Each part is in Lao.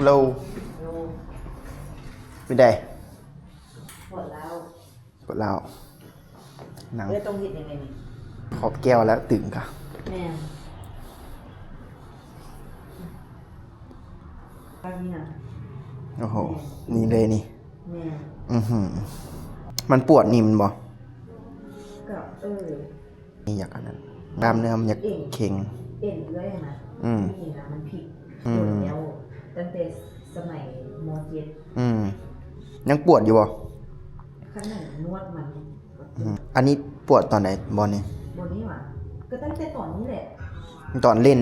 ໂລ ເປັນໃດ? ປວດຮ້າວ ປວດຮ້າວ. ໜັງ ເອີ ຕ້ອງເຮັດຍັງໄງນີ້? ຂອບແກ້ວແລ້ວຕຶງກະ ແມ່ນ ແບບນີ້ນະ. ໂອ້ໂຫ ແມ່ນ ນີ້ເລີຍນີ້. ແມ່ນ ອືຫື ມັນປວດນີ້ແມ່ນບໍ່? ກະ ເອີ ນີ້ຢາກອັນນັ້ນ ກ້າມເນື້ອມັນຢາກເຄັ່ງ ເຄັ່ງ ເອັນເອື້ອຍຫັ້ນນະ. ອືມ ນີ້ນະ ມັນຜິດ ອືມ ໂດນແລ້ວ ຕັ້ງແຕ່ສະໄໝ ມໍເຈັດ. ອືມ ຍັງປວດຢູ່ບໍ່? ຂະໜາດນວດມັນ. ອືມ ອັນນີ້ປວດຕອນໃດ? ບ່ອນນີ້ ບ່ອນນີ້ຫວາ? ກໍຕັ້ງແຕ່ຕອນນີ້ແຫຼະ ຕອນຫຼິ້ນ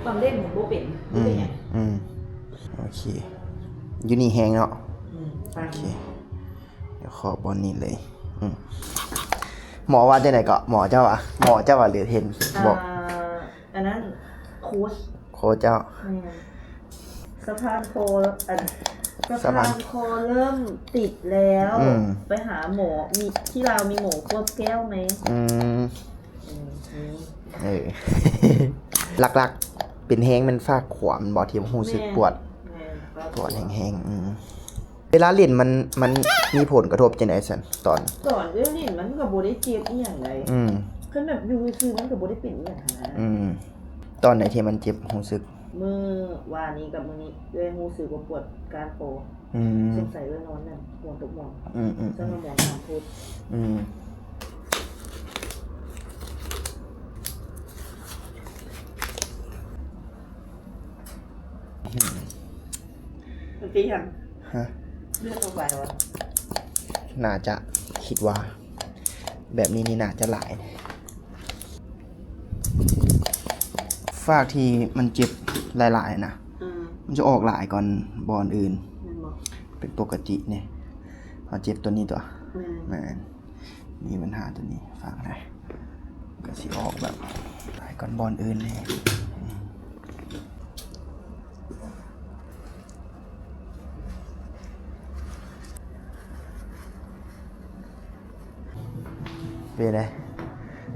ຕອນຫຼິ້ນບໍ່ເປັນ ອືມ ບໍ່ເປັນຫຍັງ. ອືມ ໂອເຄ ຢູ່ນີ້ແຮງເນາະ. ອືມ ໂອເຄ ດຽວຂໍບ່ອນນີ້ເລີຍ. ອືມ ໝໍວ່າຈັ່ງໃດເກາະ? ໝໍເຈົ້າວ່າ ໝໍເຈົ້າວ່າ ຫຼືເຫັນ ອ່າ ບອກ ອັນນັ້ນໂຄດ ໂຄດເຈົ້າ. ແມ່ນ ສະພານຄໍ ອັນ ສະພານຄໍເລີ່ມຕິດແລ້ວ. ອືມ ໄປຫາໝໍ ມີ ທີ່ລາວມີໝໍກວດແກ້ວໄໝ? ອືມ ອືມ ເອີ ຫຼັກໆເປັນແຮງແມ່ນຟາກຂວາແມ່ນບໍ່ ທີ່ຮູ້ສຶກປວດ? ແມ່ນ ແມ່ນ ປວດແຮງໆ. ອືມ ເວລາຫຼິ້ນມັນ ມັນມີຜົນກະທົບຈັ່ງໃດຊັ້ນ? ຕອນ ຕອນເອື້ອຍຫຼິ້ນມັນກໍບໍ່ໄດ້ເຈັບອີ່ຫຍັງໃດ. ອືມ ຄັນແບບຢູ່ຊື່ມັນກໍບໍ່ໄດ້ເປັນອີ່ຫຍັງຫັ້ນນະ. ອືມ ຕອນໃດທີ່ມັນເຈັບຮູ້ສຶກ? ມື້ວານນີ້ກັບມື້ນີ້ ເອື້ອຍຮູ້ສຶກວ່າປວດກ້າມຄໍ. ອືມ ສົງໄສເອື້ອຍນອນນັ້ນຫົວຕົກໝອນ. ອືມໆໆ ຊັ້ນວ່າໝອນທຳໂທດ. ອືມ ມັນເປັນຫຍັງ? ຮະ? ເລືອດອອກຫຼາຍຫວາ? ໜ້າຈະ ຄິດວ່າແບບນີ້ນີ້ໜ້າຈະຫຼາຍ. ຟາກທີ່ມັນເຈັບຫຼາຍໆນະ ອືມ ມັນຈະອອກຫຼາຍກ່ອນບ່ອນອື່ນ. ແມ່ນບໍ່? ເປັນປົກກະຕິນີ້ ເຮົາເຈັບຕົວນີ້ຕົວະ. ແມ່ນ ແມ່ນ. ມີບັນຫາຕົວນີ້ ຟາກໃດ ກະຊິອອກແບບຫຼາຍກ່ອນບ່ອນອື່ນແດ່. ເປັນໃດ?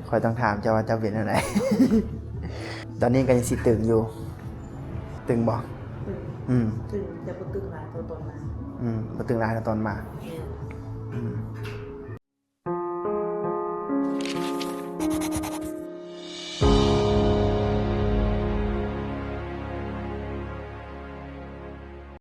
ຂ້ອຍຕ້ອງຖາມເຈົ້າວ່າເຈົ້າເປັນແນວໃດ? ຕອນນີ້ກໍຍັງຊິຕຶງຢູ່. ຕຶງບໍ່? ຕຶງ. ອືມ ຕຶງ ແຕ່ບໍ່ຕຶງຫຼາຍເທົ່າຕອນມາ. ອືມ ບໍ່ຕຶງຫຼາຍເທົ່າຕອນມາ. ແມ່ນ. ອືມ